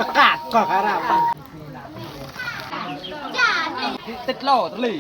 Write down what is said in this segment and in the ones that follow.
ຕະກາດກໍກະລາບ ຕິດໂລດລີ.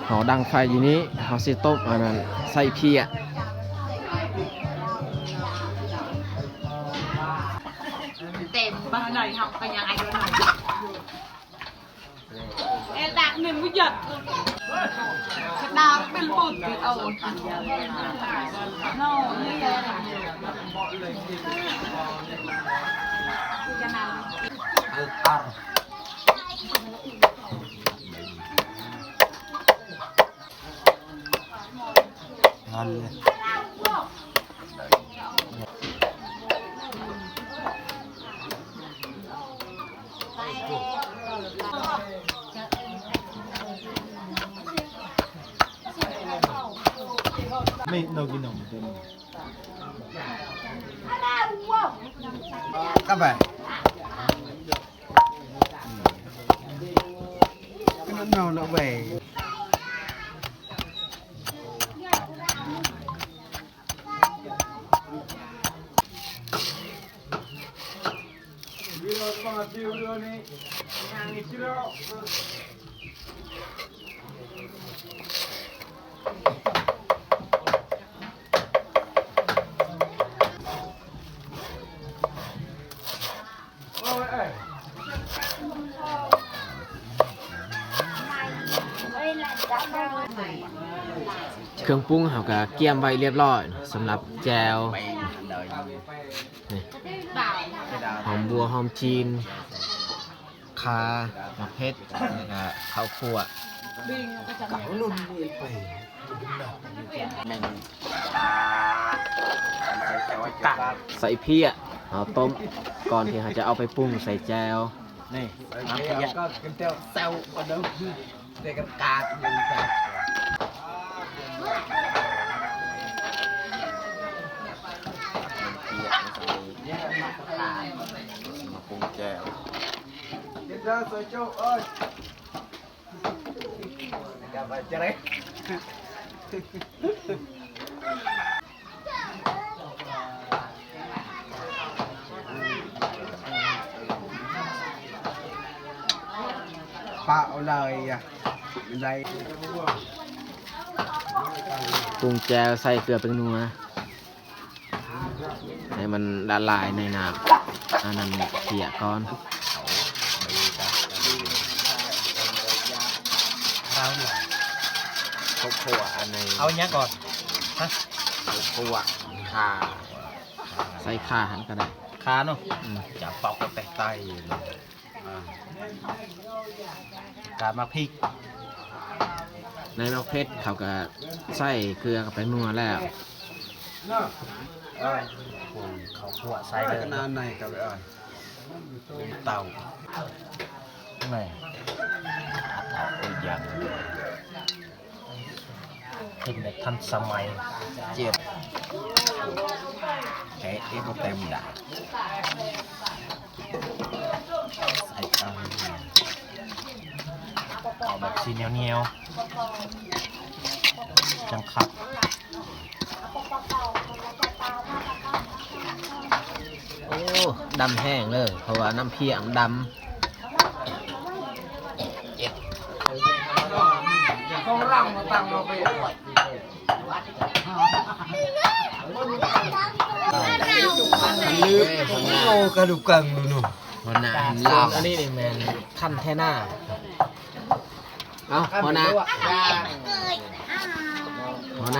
ເຮົາດັງໄຟຢູ່ນີ້ ເຮົາຊິຕົ້ມອັນນັ້ນໃສ່ເພຍ. ເຕັມ ບໍ່ໄດ້ ເຮົາກໍຍັງອາຍຸນ້ອຍ. ເອດາກໜຶ່ງບໍ່ຢາກ ກະດາເປັນບຸດເປັນໂອ ໂນ ນີ້ແຫຼະ ກະນຳ ເອີ ອັນ ຫັ້ນເລີຍ. ກາແຟ ກະນອນເມົາເນາະເວີຍ. ເຄື່ອງປຸງເຮົາກະກຽມໄວ້ລຽບລ້ອຍ ສຳລັບແຈ່ວ ນີ້ ຫອມບົວ ຫອມຈີນ ຂ່າ ໝາກເຜັດ ແລ້ວກະເຂົ້າຂົ້ວ ແມ່ນ ໃສ່ເພຍ ເຮົາຕົ້ມກ່ອນທີ່ເຮົາຈະເອົາໄປປຸງໃສ່ແຈ່ວ ນີ້ ໃສ່ເພຍ ນ້ຳເພຍ ແຈ່ວແຊວ ເດກະກາດ ມາປຸງແຈ່ວ ກິນເດີ ຊອຍໂຈເອີຍ. ປະເອົາເລີຍ ປຸງແຈ່ວ ໃສ່ເກືອແປ້ງນົວ ໃຫ້ມັນລະລາຍໃນນ້ຳ ອັນນັ້ນເພຍກ່ອນ ເຂົ້າຂົ້ວ ອັນນີ້ ເອົາຫຍັງກ່ອນ? ຮະ? ເຂົ້າຂົ້ວ ຂ່າ ໃສ່ຂ່າຫັ້ນກະໄດ້ ຂ່າເນາະ ອືມ ຈະປອກແຕ່ໄຕ ການໝາກພິກ ໃນໝາກເຜັດເຂົາກະໃສ່ເກືອກັບແປ້ງນົວແລ້ວ ເອີ ເຂົ້າຂົ້ວໃສ່ເລີຍ ເຕົ້າ ແມ່ນ ເຮັດແບບທັນສະໄໝ ເຈັບ ແກະເອງກໍເຕັມດາ ໃສ່ເອົາ ເອົາແບບສີໜຽວໆ ຈັ່ງຄັກ. ໂອ້ ດຳແຮງເລີຍ ເພາະວ່ານ້ຳເພຍມັນດຳ ເຈັບ ຂອງລັງມາຕັ້ງເອົາໄປ ໂອ້ ກະດູກກັງດູໜູ ຫົວໜ້າເຫັນລາວ ອັນນີ້ນີ້ແມ່ນຄັນແທ້ໜ້າ. ເອົາ ຫົວໜ້າ ຫົວໜ້າ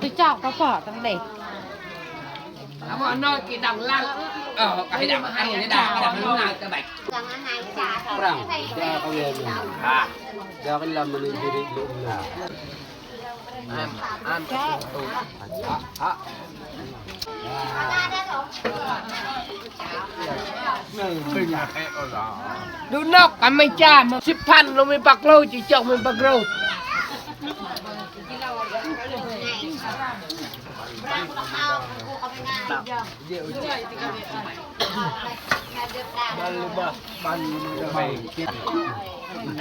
Tui chok ka pok tang deh. Amo no ki dang lang. Oh, ka dang ang ni dang, ka dang lang ka bai. Prang, ja ka wen. Ha. Ja ka lam ni diri lu. Am, am. Ha, ha. Dun nok ka mai ja, ma sip phan lo mi pak lo, chi chok mi pak lo.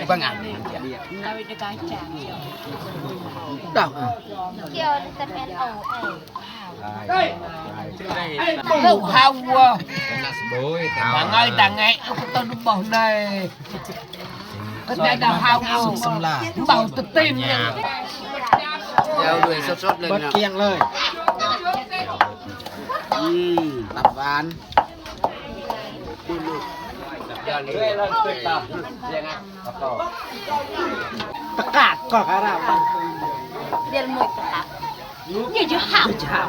Pangan. Tau. Hau, hau. Tangai, tangai, aku tau dubah nai. Kena dah hau. Bau tetin. Hau doi sot-sot le. ເບິດກ້ຽງເລີຍ. ອືມ ຕັບຫວານ. ຕະກາດກໍກະລາວ ດຽວໝົດຕະກາດ ນີ້ຈະຫາວ ຈະຫາວ.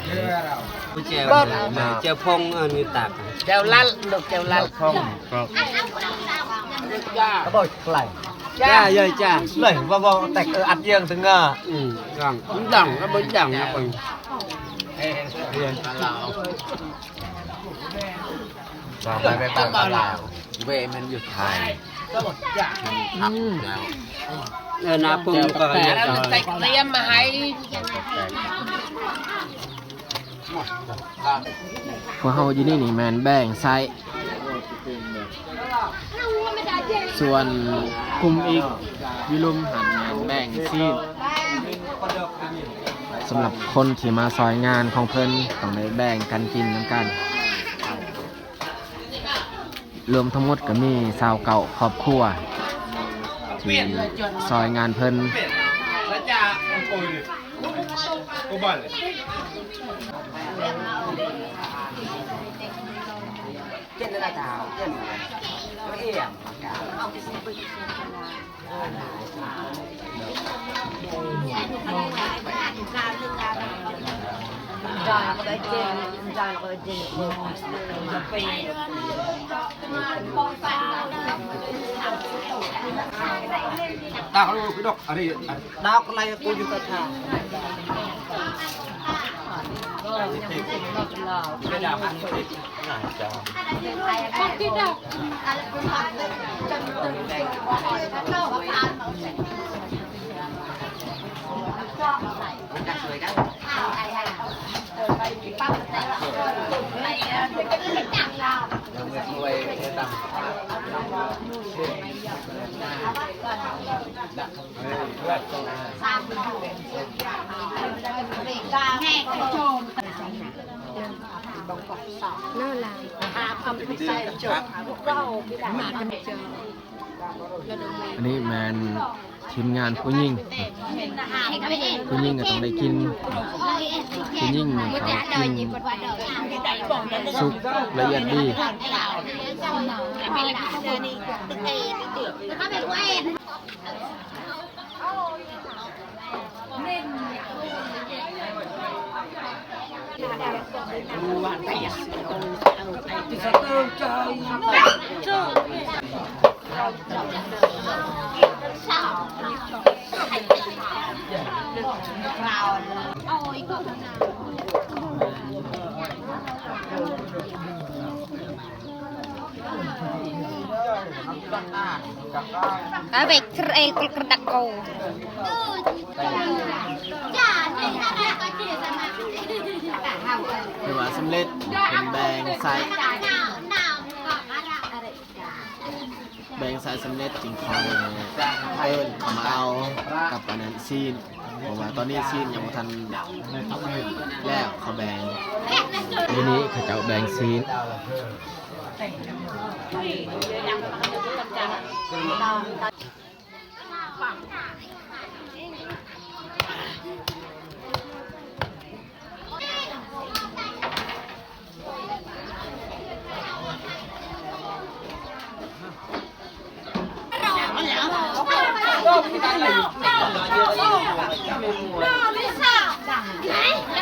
ແຈ່ວ ແຈ່ວພົງ ອັນນີ້ຕັກ ແຈ່ວລັດ ລູກແຈ່ວລັດ. ກະບອກໄກ ຈ້າ ເຢີ້ຍຈ້າ ເລີຍວ່າເວົ້າແຕ່ ເອີ ອັດເຢີ້ງເຖິງເງີ. ອືມ ດັງ ດັງ ກະບໍ່ດັງນະເພິ່ນ. ເວມັນຢູ່ໄທ. ອືມ ເອີ ນາປຸງກໍ ແຕ່ລະມັນໃສ່ກະທຽມມາໃຫ້. ພວກເຮົາຢູ່ນີ້ນີ້ແມ່ນແບ່ງໄຊ ສ່ວນກຸ່ມອີກຢູ່ລຸ່ມຫັ້ນແມ່ນແບ່ງຊີ້ນ. ສຳລັບຄົນທີ່ມາຊ່ອຍງານຂອງເພິ່ນ ຕ້ອງໄດ້ແບ່ງກັນກິນນຳກັນ. ລວມທັງໝົດກໍມີຊາວເກົ້າຄອບຄົວທີ່ຊ່ອຍງານເພິ່ນ. Tao kalau duduk, ada, ada. Tao kalau aku juga tak. Beda kan? Nah, jangan. ອັນນີ້ແມ່ນທີມງານຜູ້ຍິງ ຜູ້ຍິງກໍຕ້ອງໄດ້ກິນ ຜູ້ຍິງນີ້ເຂົາກິນສຸກລະອຽດດີ. ຖືວ່າສຳເລັດ ເປັນແບ່ງໃສ່ ແບ່ງໃສ່ສຳເລັດ ຈຶ່ງຄ່ອຍເອີ້ນເຂົາມາເອົາກັບອັນນັ້ນຊີ້ນ ເພາະວ່າຕອນນີ້ຊີ້ນຍັງບໍ່ທັນແລ້ວ ເຂົາແບ່ງ ມື້ນີ້ເຂົາເຈົ້າແບ່ງຊີ້ນ.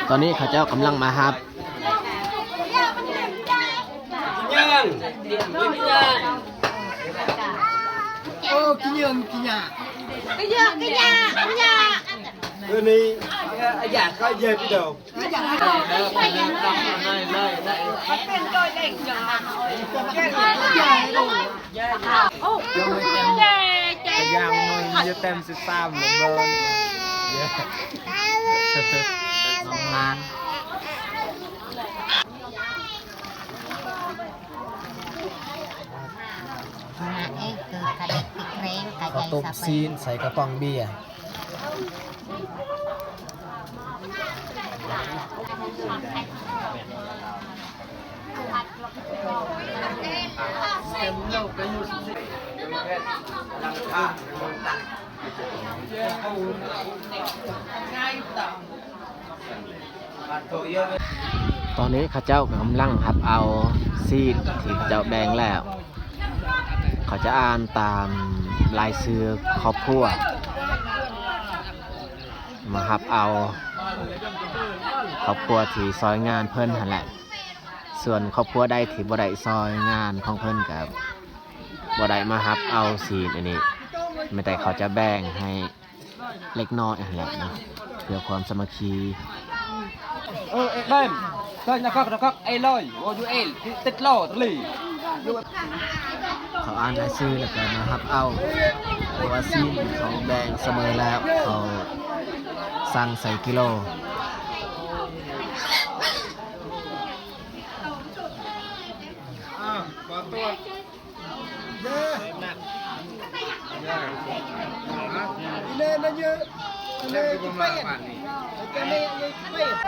ຕອນນີ້ເຂົາເຈົ້າກຳລັງມາຮັບ ໂອ້ ກິນເຍອະ ກິນຫຍ້າ ກິນເຍອະ ກິນຫຍ້າ ກິນຫຍ້າ ເອີ ນີ້ ຢາກເຂົ້າເຢັນດອກ. ເຂົາຕົ້ມຊີ້ນໃສ່ກະປ໋ອງເບຍ. ຕອນນີ້ເຂົາເຈົ້າກຳລັງຮັບເອົາຊີ້ນທີ່ເຂົາເຈົ້າແບ່ງແລ້ວ. ເຂົາຈະອ່ານຕາມລາຍຊື່ຄອບຄົວ ມາຮັບເອົາຄອບຄົວທີ່ຊ່ອຍງານເພິ່ນຫັ້ນແຫຼະ. ສ່ວນຄອບຄົວໃດທີ່ບໍ່ໄດ້ຊ່ອຍງານຂອງເພິ່ນ ກໍບໍ່ໄດ້ມາຮັບເອົາຊີ້ນອັນນີ້ ແມ່ນແຕ່ເຂົາຈະແບ່ງໃຫ້ ເລັກນ້ອຍຫັ້ນແຫຼະເນາະ ເພື່ອຄວາມສາມັກຄີ. ເອີ ເອກເບມ ເກີນນະຄອກ ນະຄອກ ເອລອຍ ໂອຢູເອລ ຕິດໂລ ຕະລີ ເຂົາອ່ານລາຍຊື່ແລ້ວກໍມາຮັບເອົາ ເພາະວ່າຊີ້ນເຂົາແບ່ງສະເໝີແລ້ວ ເຂົາຊັ່ງໃສ່ກິໂລ. ອ່າ ຂໍຕົວະ. ເອີ ເອີ ເອີ.